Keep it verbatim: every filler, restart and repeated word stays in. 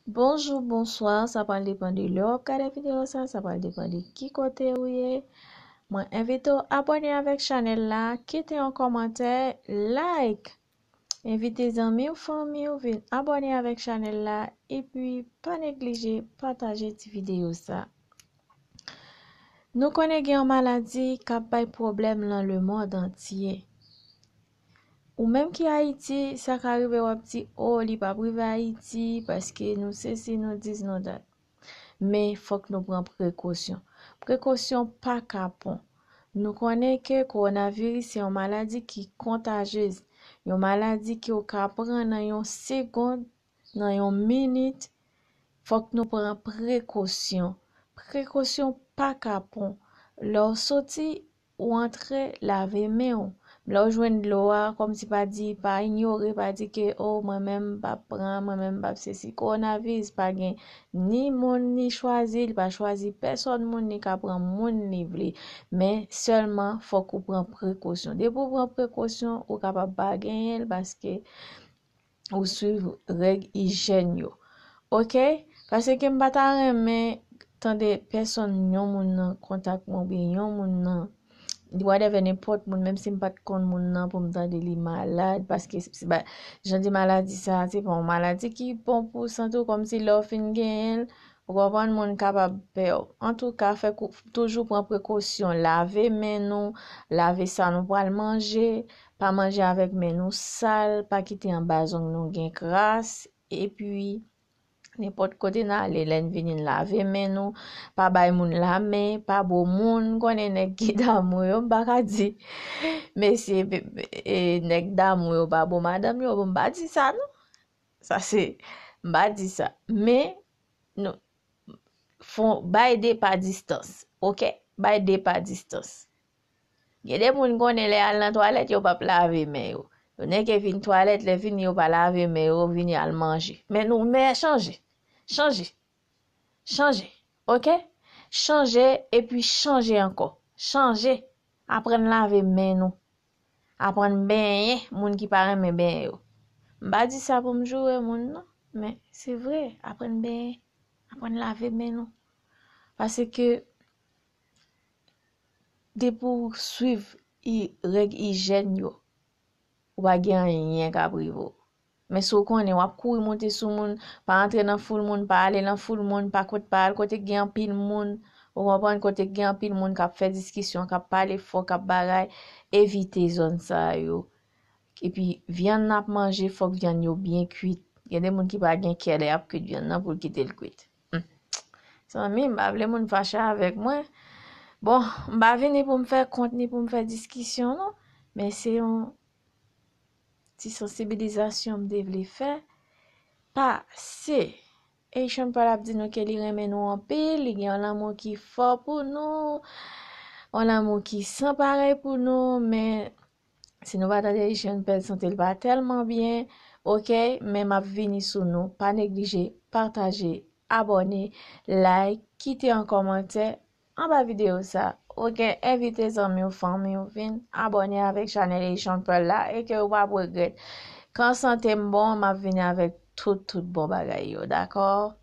Bonjou, bonswa, sa pral depann de lè w ap gade videyo sa, sa pral depann de ki kote ou ye. Mwen envite w abòne avèk chanèl la, kite yon kòmantè, like. Envite zanmi w, fanmi w vin abòne avèk chanèl la, epi pa neglije pataje ti videyo sa. Nou konnen gen yon maladi k ap bay pwoblèm nan lemonn antye. Ou menm ki Ayiti, sa ka rive w ap di, o, li p ap rive Ayiti, paske nou sesi, nou dis, nou dat. Men fòk nou pran prekosyon. Prekosyon pa kapon. Nou konnen ke kowonaviris se yon maladi ki kontajez, yon maladi ke w ka pran nan yon segond, nan yon minit. Fòk nou pran prekosyon. Prekosyon pa kapon. Lè w soti, ou antre, lave men w. Lè w jwenn dlo a, kòmsi pa di, pa inyore, pa di ke, o, mwen menm m p ap pran, mwen menm m p ap sesi. Kowonaviris pa gen ni moun li chwazi, li pa chwazi pèsòn moun, li ka pran moun li vle. Men sèlman, fòk ou pran prekosyon. Depi w pran prekosyon, ou kapab pa genyen l, paske ou swiv règ ijyèn yo. Oke? Paske m pa ta renmen tande pèsòn, yon moun nan kontak mwen oubyen yon moun nan, whatever, nenpòt moun, menm si m pa t konn moun nan, pou m tande li malad, paske se pa, jan de maladi sa, se pa yon maladi ki bon pou sante w, kòmsi lè w fin genyen l, ou konprann, moun kapab pè w. Antouka, fè kou-, toujou pran prekosyon, lave men nou, lave sa nou pral manje, pa manje avèk men nou sal, pa kite anba zong nou gen kras, epi nenpòt kote n ale, lè n vini, n lave men nou, pa bay moun lamen, pa bo moun, m konnen nèg ki damou yo, m pa ka di, mesye, e, nèg damou yo pa bo madanm yo, bon, m pa di sa, non. Sa se, m pa di sa. Men, nou, fon, bay de pa distans, oke? Bay de pa distans. Gen de moun konnen lè y al nan twalèt, yo p ap lave men yo. Yo nèke vin twalèt, lè vini yo pa lave men yo, vini al manje. Men nou, men chanje. Chanje. Chanje. Oke? Chanje epi chanje ankò. Chanje. Aprann lave men nou. Aprann benyen moun ki pa renmen benyen yo. M pa di sa pou m joure moun, non. Men se vre, aprann benyen. Aprann lave men nou. Paske depi w swiv i-, règ ijyèn yo, ou pa gen anyen k ap rive w. Men si w konnen w ap kouri monte sou moun, pa antre nan foul moun, pa ale nan foul moun, pa kot, pa al kote k gen anpil moun, ou konprann, kote k gen anpil moun k ap fè diskisyon, k ap pale fò, k ap bagay, evite zòn sa yo. Epi vyann n ap manje, fòk vyann yo byen kuit. Gen de moun ki pa gen kè lè y ap kuit vyann nan pou l kite l kuit. Hmm. Zanmi, m pa vle moun fache avèk mwen. Bon, m pa vini pou m fè kont ni pou m fè diskisyon, non. Men se yon ti sansibilizasyon m te vle fè. Pase. Haitian Pearl ap di nou ke li renmen nou anpil, li gen yon lanmou ki fò pou nou, yon lanmou ki san parèy pou nou, men si nou pa tande Haitian Pearl, sante l pa tèlman byen, oke, men m ap vini sou nou. Pa neglije pataje, abòne, like, kite yon kòmantè anba videyo sa. Oke, envite zanmi w, fanmi w vin abòne avèk chanèl Haitian Pearl la e ke w p ap regrèt. Kan sante m bon, m ap vini avèk tout, tout bon bagay yo, dakò?